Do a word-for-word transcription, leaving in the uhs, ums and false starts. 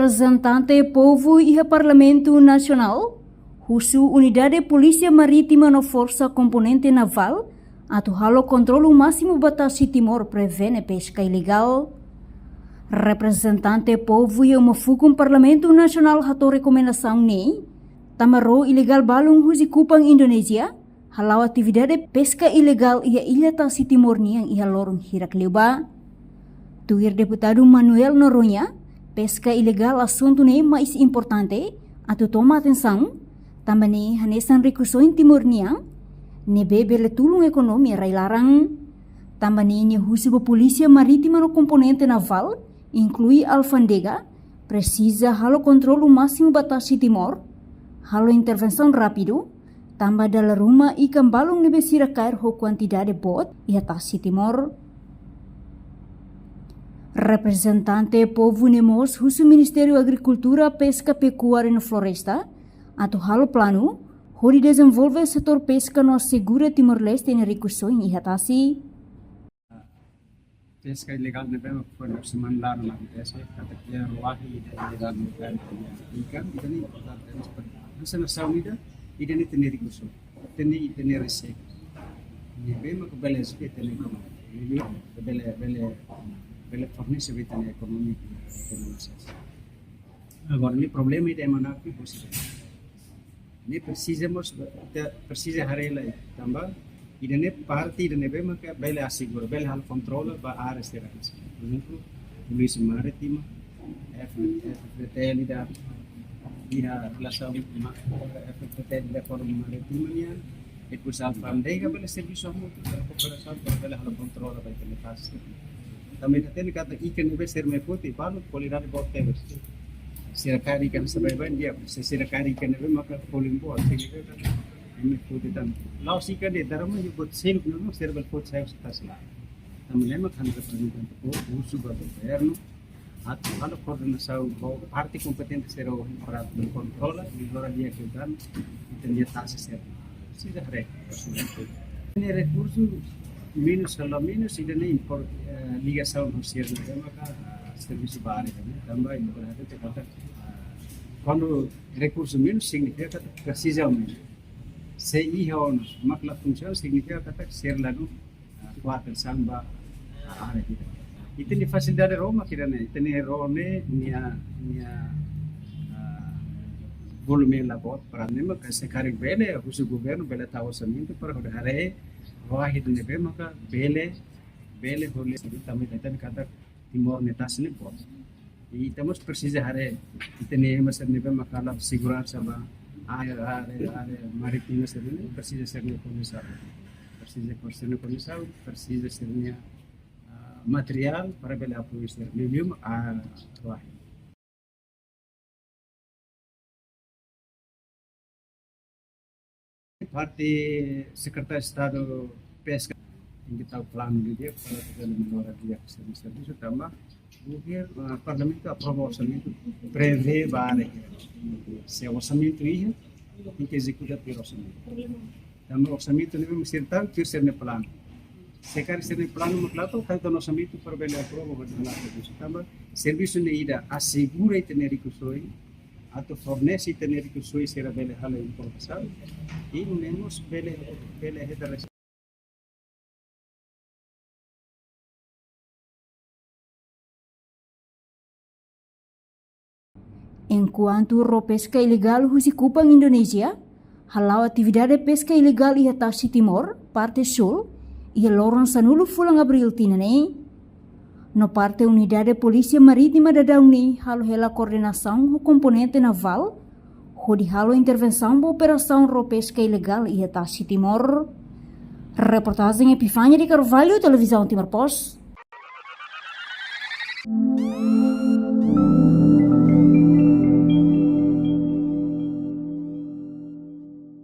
Reprezentante povu iha Parlamentu Nasionál husu Unidade Polísia Marítima no Forsa Komponente Navál atu halo kontrolu másimu ba tasi Timor, prevene peska ilegál. Reprezentante povu iha uma fukun Parlamentu Nasionál hato'o rekomendasaun ne'e tanba ró ilegál balun husi Kupang, Indonézia, hala'o atividade peska ilegál iha illa tasi Timor nian iha loron hirak liubá. Tuir Deputadu Manuel Noronha, peska ilegál asuntu ne'e mais importante atu toma atensaun, tanba ne'e hanesan rikusoin Timor nian ne'ebé bele tulun ekonomia rai-laran. Tanba ne'e nia husu ba Polísia Marítima no Komponente Navál, inklui alfándega, presiza halo kontrolu másimu ba tasi Timor, halo intervensaun rápidu, tanba dala ruma ikan balun ne'ebé sira kaer ho kuantidade boot iha tasi Timor. Reprezentante povu ne'e mós husu Ministériu Agrikultura, Peska, Pekuária no Floresta atu halo planu hodi dezenvolve setór peska no asegura Timor-Leste nia rikusoin iha tasi. Peska ilegál ne'ebé mak foin semana lalu na akontese, katak iha ruahi ida ilegál ne'ebé mak ikan, ida-ne'e importante, mas per, hanesan nasaun ida, ida-ne'e ita-nia rikusoin, ita-nia, ita-nia reseita. Ne'ebé mak bele ajuda ita-nia ekonomia. Ne'ebé bele, bele, bele fornese ba ita-nia ekonomia, ita-nia nasaun. Agora, ne'e problema ida ema naktu, ne'e presiza mós, ita presiza haree lai, tanba ida-ne'e parte ida ne'ebé maka bele asegura, bele halo kontrola ba área sira hanesan, por ezemplu, Polísia Marítima, F, F T L ida, iha relasaun ma, F T L ida Ekonomia Marítima nian, depois alfándega bele servisu hamutuk, bele kooperasaun, para bele halo kontrola ba ita-nia tasi. Tanba ita hatene katak ikan ne'ebé sira mai foti, balu kualidade boot tebes. Sira kaer ikan sira baibain di'ak, se sira kaer ikan ne'ebé maka folin boot, sira kaer ikan ne'ebé foti tan. La'ós ikan de'it, dala ruma iha buat seluk ne'ebé sira bele foti sai husi tasi laran. Tanba ne'e mak ami reprezentante povu husu ba governu atu halo koordenasaun ho parte kompetente sira para kontrola, melhora di'ak ikan, ita-nia tasi sira. Sira haree. Ne'e rekursu menus, kalau menus, ida-ne'e impor, eh, ligasaun ho sira ne'ebé maka, ah, servisu ba área ne'e. Tanba importante katak, ah, kuandu rekursu menus signifika katak presiza menus. Se iha ona mak la funsiona signifika katak sira la dún, ah, kuater samba, ah, área ida. Ita-nia fasilidade ró mak ida-ne'e, ita-nia ró ne'e nia, nia, ah, volume la boot, para ne'e mak se karik bele husu governu bele tau orsamentu para hodi haree ruahi ida ne'ebé maka bele, bele hodi, tanba ita hatene katak Timor nia tasi ne'e boot. I ita mós presiza haree, ita-nia ema sira ne'ebé maka halo seguransa ba área, área, área marítima sira-ne'e, presiza sira-nia kondisaun. Presiza sira-nia kondisaun, presiza sira-nia, ah, materiál para bele apoiu sira. Liuliu, ah, ruahi. Parte Sekretáriu Estadu Peska tenke tau planu di'ak para atu bele melhora di'ak sira-nia servisu tanba governu, ah, Parlamentu aprova orsamentu, prevee ba área. Se orsamentu iha, tenke ezekuta tuir orsamentu. Tanba orsamentu ne'e mesti tau tuir sira-nia planu. Se karik sira-nia planu mak la tau, tau tan orsamentu para bele aprova ba dala servisu. Tanba servisu ne'e ida asegura ita-nia rikusoin, atu fornese ita-nia rikusoin sira bele halo importasaun, i ne'e mós bele, bele hetan res-. Enkuantu ró peska ilegál husi Kupang, Indonézia, hala'o atividade peska ilegál iha tasi Timor, parte súl, iha loron sanulu fulan Abríl tinan ne'e. No parte Unidade Polísia Marítima daudaun ne'e halo hela koordenasaun ho komponente navál, hodi halo intervensaun ba operasaun ró peska ilegál iha tasi Timor. Reportajen Epifania de Carvalho, Televizaun Timor Post.